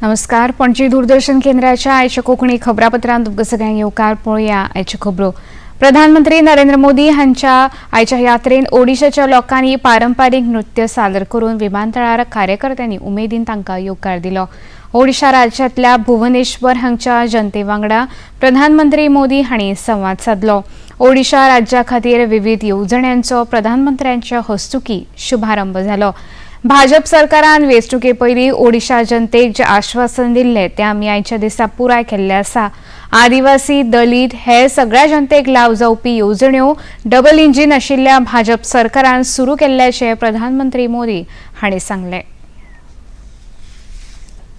नमस्कार. पणजी दूरदर्शन केंद्राच्या आयच्या कोंकणी खबरापत्रांत तुमकां सगळ्यांक येवकार. पळोवया आयच्यो खबरो. प्रधानमंत्री नरेंद्र मोदी हांच्या आयच्या यात्रेन ओडिशाच्या लोकांनी पारंपारीक नृत्य सादर करून विमानतळार कार्यकर्त्यांनी उमेदीन तांकां येवकार दिलो. ओडिशा राज्यांतल्या भुवनेश्वर हांगच्या जनते वांगडा प्रधानमंत्री मोदी हांणी संवाद सादलो. ओडिशा राज्या खातीर विविध येवजण्यांचो प्रधानमंत्र्यांच्या हस्तुकी शुभारंभ जालो. भाजप सरकारान वेंचणुके पयलीं ओडिशा जनतेक जें आश्वासन दिल्लें तें आमी आयच्या दिसा पुराय केल्लें आसा. आदिवासी, दलीत हे सगळ्या जनतेक लाव जावपी येवजण्यो डबल इंजीन आशिल्ल्या भाजप सरकारान सुरू केल्ल्याचें प्रधानमंत्री मोदी हांणी सांगलें.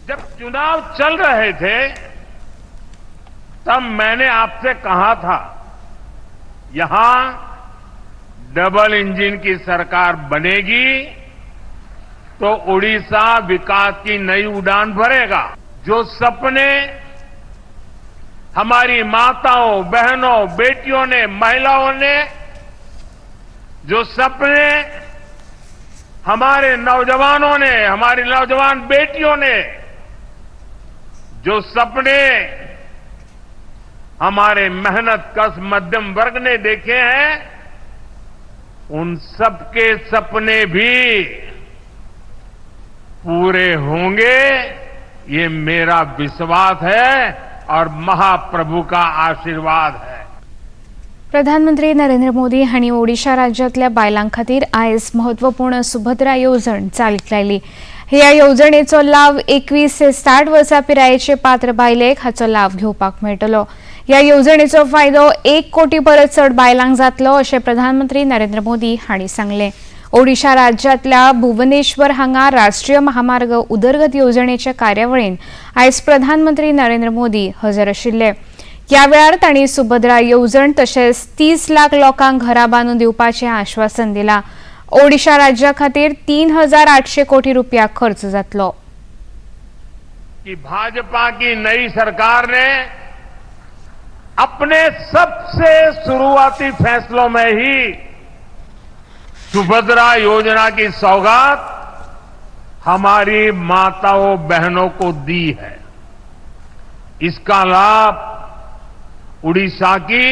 जब चुनाव चल रहे थे, तब मैंने आपसे कहा था, यहां डबल इंजन की सरकार बनेगी तो उड़ीसा विकास की नई उड़ान भरेगा। जो सपने हमारी माताओं, बहनों, बेटियों ने, महिलाओं ने, जो सपने हमारे नौजवानों ने, हमारी नौजवान बेटियों ने, जो सपने हमारे मेहनत कश मध्यम वर्ग ने देखे हैं, उन सबके सपने भी पूरे होंगे, ये मेरा विश्वास है और महाप्रभु का आशीर्वाद है। प्रधानमंत्री नरेंद्र मोदी हांणी ओडिशा राज्यांतल्या बायलां खातीर आयज म्हत्वपूर्ण सुभद्रा येवजण चालीक लायली. ह्या येवजणेचो लाव 21 ते 60 वर्सां पिरायेचे पात्र बायलेक हाचो लाव घेवपाक मेळटलो. ह्या येवजणेचो फायदो 1 कोटी परस चड बायलांक जातलो, अशें प्रधानमंत्री नरेंद्र मोदी हांणी सांगलें. ओडिशा राज्यांतल्या भुवनेश्वर हांगा राष्ट्रीय महामार्ग उदरगत येवजणेच्या कार्यावळीन आयज प्रधानमंत्री नरेंद्र मोदी हजर आशिल्ले. ह्या वेळार तांणी सुभद्रा येवजण तशेंच 30 लाख लोकांक घरां बांदून दिवपाचें आश्वासन दिलां. ओडिशा राज्या खातीर 3800 कोटी रुपया खर्च जातलो. कि भाजपा की नई सरकार ने अपने सबसे शुरुआती फैसलों में ही सुभद्रा योजना की सौगात हमारी माताओं, बहनों को दी है। इसका लाभ उड़ीसा की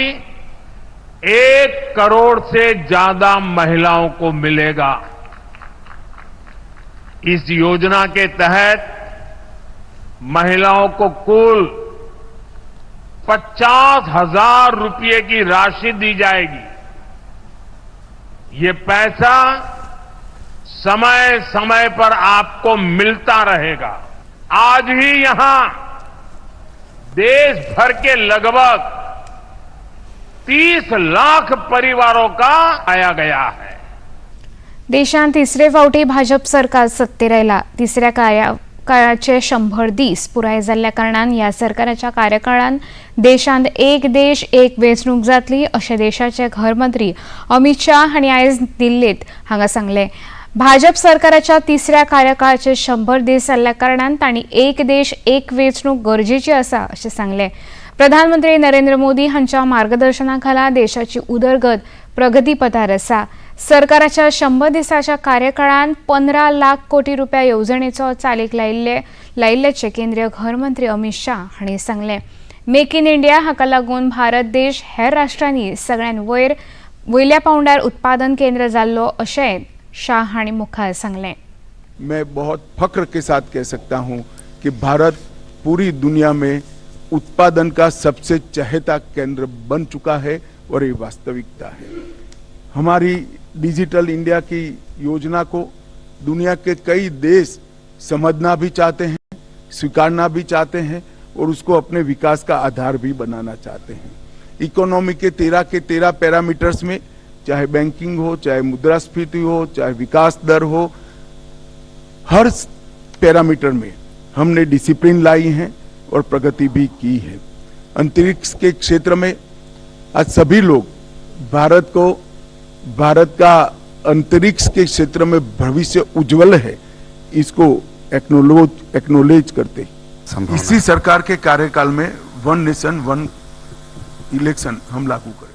1 करोड़ से ज्यादा महिलाओं को मिलेगा। इस योजना के तहत महिलाओं को कुल 50,000 रुपये की राशि दी जाएगी। ये पैसा समय समय पर आपको मिलता रहेगा। आज ही यहां देश भर के लगभग 30 लाख परिवारों का आया गया है। देशांत तिसरे फावटी भाजप सरकार सत्तेर आयला. तिसऱ्या कार्यकाळाचे 100 दीस पुराय जाल्ल्या कारणान ह्या सरकाराच्या कार्यकाळान देशांत एक देश एक वेंचणूक जातली, अशें देशाचे घरमंत्री अमित शाह हांणी आयज दिल्लीत हांगा सांगलें. भाजप सरकाराच्या तिसऱ्या कार्यकाळाचे 100 दीस जाल्ल्या कारणान तांणी एक देश एक वेंचणूक गरजेची आसा, अशें सांगलें. प्रधानमंत्री नरेंद्र मोदी हांच्या मार्गदर्शना खाला देशाची उदरगत प्रगतीपथार आसा. सरकाराच्या 100 दिसाच्या कार्यकाळात 15 लाख कोटी रुपया येवजणेचो चालीक लायिल्ल्याचे केंद्रीय घरमंत्री अमित शाह हांणी सांगलें. मेक इन इंडिया हाका लागून भारत देश हेर राष्ट्रांनी सगळ्यात वयर वयल्या पांवड्यार उत्पादन केंद्र जाल्लो, अशेंय शाह हांणी मुखार सांगलें. मैं बहुत फक्र के साथ कह सकता हूं कि भारत पूरी दुनिया में उत्पादन का सबसे चहेता केंद्र बन चुका है और ये वास्तविकता है। हमारी डिजिटल इंडिया की योजना को दुनिया के कई देश समझना भी चाहते हैं, स्वीकारना भी चाहते हैं और उसको अपने विकास का आधार भी बनाना चाहते हैं। इकोनॉमी के 13 के 13 पैरामीटर्स में, चाहे बैंकिंग हो, चाहे मुद्रास्फीति हो, चाहे विकास दर हो, हर पैरामीटर में हमने डिसिप्लिन लाई है और प्रगति भी की है। अंतरिक्ष के क्षेत्र में आज सभी लोग भारत को, भारत का अंतरिक्ष के क्षेत्र में भविष्य उज्जवल है, इसको एक्नोलोज एक्नोलेज करते हैं। इसी सरकार के कार्यकाल में वन नेशन वन इलेक्शन हम लागू करें।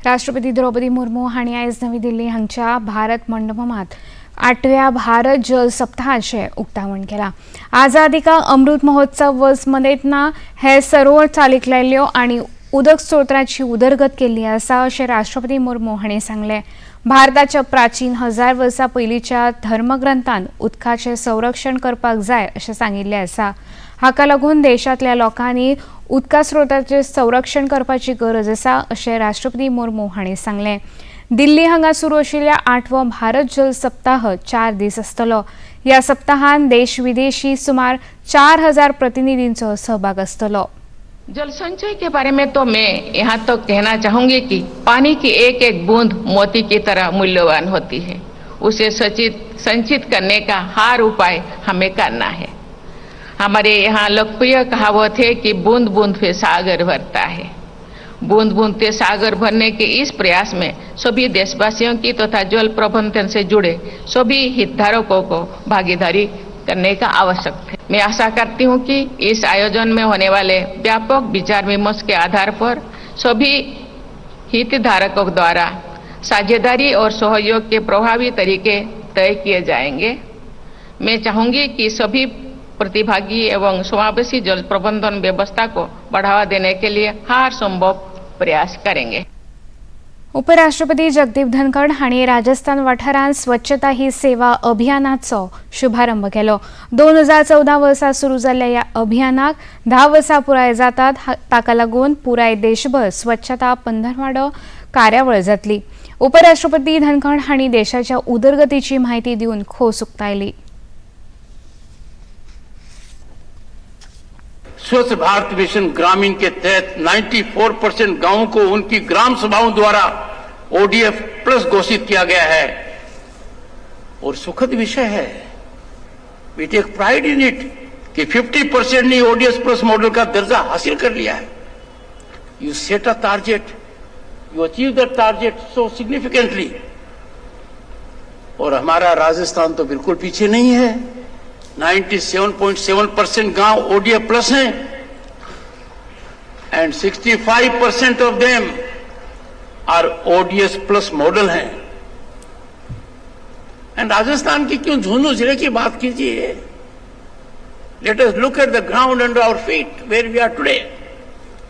राष्ट्रपती द्रौपदी मुर्मू हांणी आयज नवी दिल्ली हांगच्या भारत मंडपमात आठव्या भारत जल सप्ताहाचें उक्तावण केलां. आझादी का अमृत महोत्सव वर्स मनयतना हे सरोवर चालीक लायल्यो आनी उदक स्रोताची उदरगत केल्ली आसा अशें राष्ट्रपती मुर्मू हांणी सांगलें. भारताच्या प्राचीन 1000 वर्सां पयलींच्या धर्मग्रंथान उदकाचें संरक्षण करपाक जाय अशें सांगिल्लें आसा. हाका लागून देशांतल्या लोकांनी उदका स्रोताचें संरक्षण करपाची गरज आसा अशें राष्ट्रपती मुर्मू हांणी सांगलें. दिल्ली हांगा सुरू आशिल्ल्या 8वो भारत जल सप्ताह 4 दीस आसतलो. ह्या सप्ताहान देश विदेशी सुमार 4000 प्रतिनिधींचो सहभाग आसतलो. जल संचय के बारे में तो मैं यहाँ तक कहना चाहूंगी कि पानी की एक एक बूंद मोती की तरह मूल्यवान होती है। उसे संचित करने का हर उपाय हमें करना है। हमारे यहाँ लोकप्रिय कहावत है कि बूंद बूंद से सागर भरता है। बूंद बूंद से सागर भरने के इस प्रयास में सभी देशवासियों की तथा जल प्रबंधन से जुड़े सभी हितधारकों को भागीदारी करने का आवश्यक है। मैं आशा करती हूँ कि इस आयोजन में होने वाले व्यापक विचार विमर्श के आधार पर सभी हितधारकों द्वारा साझेदारी और सहयोग के प्रभावी तरीके तय किए जाएंगे। मैं चाहूंगी कि सभी प्रतिभागी एवं समावेशी जल प्रबंधन व्यवस्था को बढ़ावा देने के लिए हर संभव प्रयास करेंगे। उपराष्ट्रपती जगदीप धनखड हांणी राजस्थान वाठारांत स्वच्छता ही सेवा अभियानाचो शुभारंभ केलो. 2014 वर्सा सुरू जाल्ल्या ह्या अभियानाक 10 वर्सां पुराय जातात. ताका लागून पुराय देशभर स्वच्छता पंधरवाडो कार्यावळ जातली. उपराष्ट्रपती धनखड हांणी देशाच्या उदरगतीची म्हायती दिवन खोस उक्तायली. स्वच्छ भारत मिशन ग्रामीण के तहत 94% गांवों को उनकी ग्राम सभाओं द्वारा ओडीएफ प्लस घोषित किया गया है। और सुखद विषय है, we take pride in it कि 50% ने ओडीएफ प्लस मॉडल का दर्जा हासिल कर लिया है। You set a target, you achieve that target so significantly. और हमारा राजस्थान तो बिल्कुल पीछे नहीं है। 97.7% गांव ओडीएफ प्लस हैं and 65% of them are ODS plus model हैं। एंड राजस्थान की क्यों झुंझुनू जिले की बात कीजिए, let us look at the ground under our feet where we are today.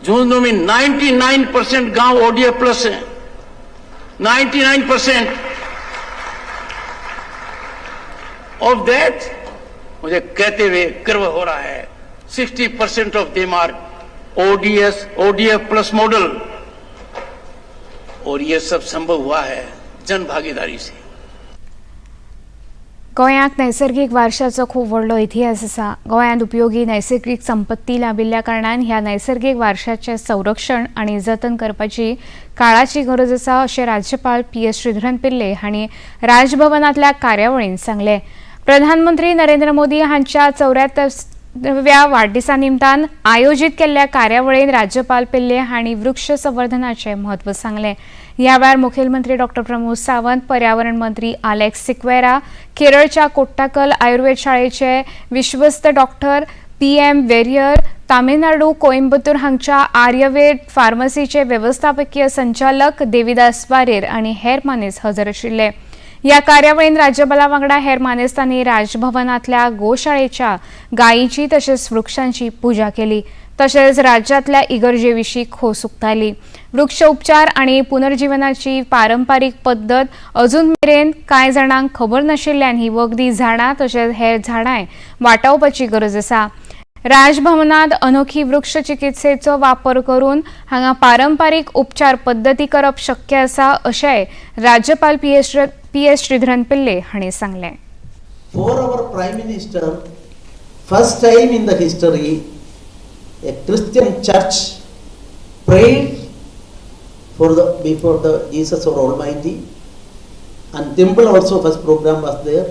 Jhunjhunu में 99% गांव ओडीएफ प्लस हैं, 99% ऑफ that. मुझे कहते हुए गर्व हो रहा है, 60% of them are ODS ODF plus model. और ये सब संभव हुआ है जन भागीदारी से। गोंयांत नैसर्गीक वारशाचो खूब व्हडलो इतिहास आसा. गोंयांत उपयोगी नैसर्गीक संपत्ती लाभिल्ल्या कारणान ह्या नैसर्गीक वारशाचें संरक्षण आनी जतन करपाची काळाची गरज आसा अशें राज्यपाल पी.एस. श्रीधरन पिल्ले हांणी राजभवनांतल्या कार्यावळींत सांगलें. प्रधानमंत्री नरेंद्र मोदी हांच्या 74व्या वाडदिसा निमतान आयोजीत केल्ल्या कार्यावळींत राज्यपाल पिल्ले हांणी वृक्ष संवर्धनाचें म्हत्व सांगलें. ह्या वेळार मुखेलमंत्री डॉक्टर प्रमोद सावंत, पर्यावरण मंत्री आलेक्स सिक्वेरा, केरळच्या कोट्टाकल आयुर्वेद शाळेचे विश्वस्त डॉक्टर पी.एम. वेरियर, तामिळनाडू कोइंबतूर हांगच्या आर्यवेद फार्मसीचे वेवस्थापकीय संचालक देविदास वारेर आनी हेर मानेस्त हजर आशिल्ले. ह्या कार्यावळीन राज्यपाला वांगडा हेर मानेस्तांनी राजभवनांतल्या गोशाळेच्या गायीची तशेंच वृक्षांची पूजा केली. तशेंच राज्यांतल्या इगर्जे विशीं खोस उक्तायली. वृक्ष उपचार आनी पुनर्जीवनाची पारंपारीक पद्दत अजून मेरेन कांय जाणांक खबर नाशिल्ल्यान ही वखदी झाडां तशेंच हेर झाडांय वाटावपाची गरज आसा. राजभवनांत अनोखी वृक्ष चिकित्सेचो वापर करून हांगा पारंपारीक उपचार पद्दती करप शक्य आसा अशेंय राज्यपाल पी.एस. श्रीधरन पिल्ले हांणी सांगलें. For our Prime Minister, first time in the history, a Christian church prayed for the before the Jesus or Almighty, and temple also first program was there,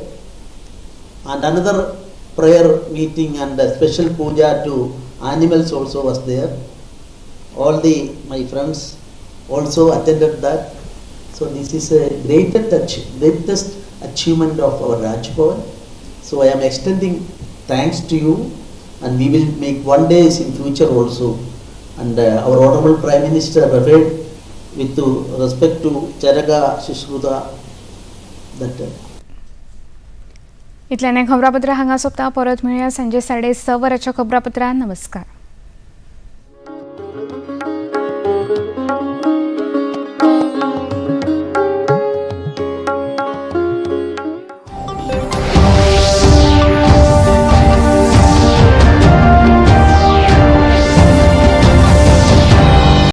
and another prayer meeting and a special puja to animals also was there. All the my friends also attended that. So this is a greatest achievement of our Raj Bhavan. So I am extending thanks to you, and we will make one days in future also. And our Honorable Prime Minister referred with respect to Charaka Sushruta that. इतल्यान हें खबरापत्र हांगा सोंपता. परत मेळया सांजे 6:30 वरांच्या खबरापत्रान. नमस्कार.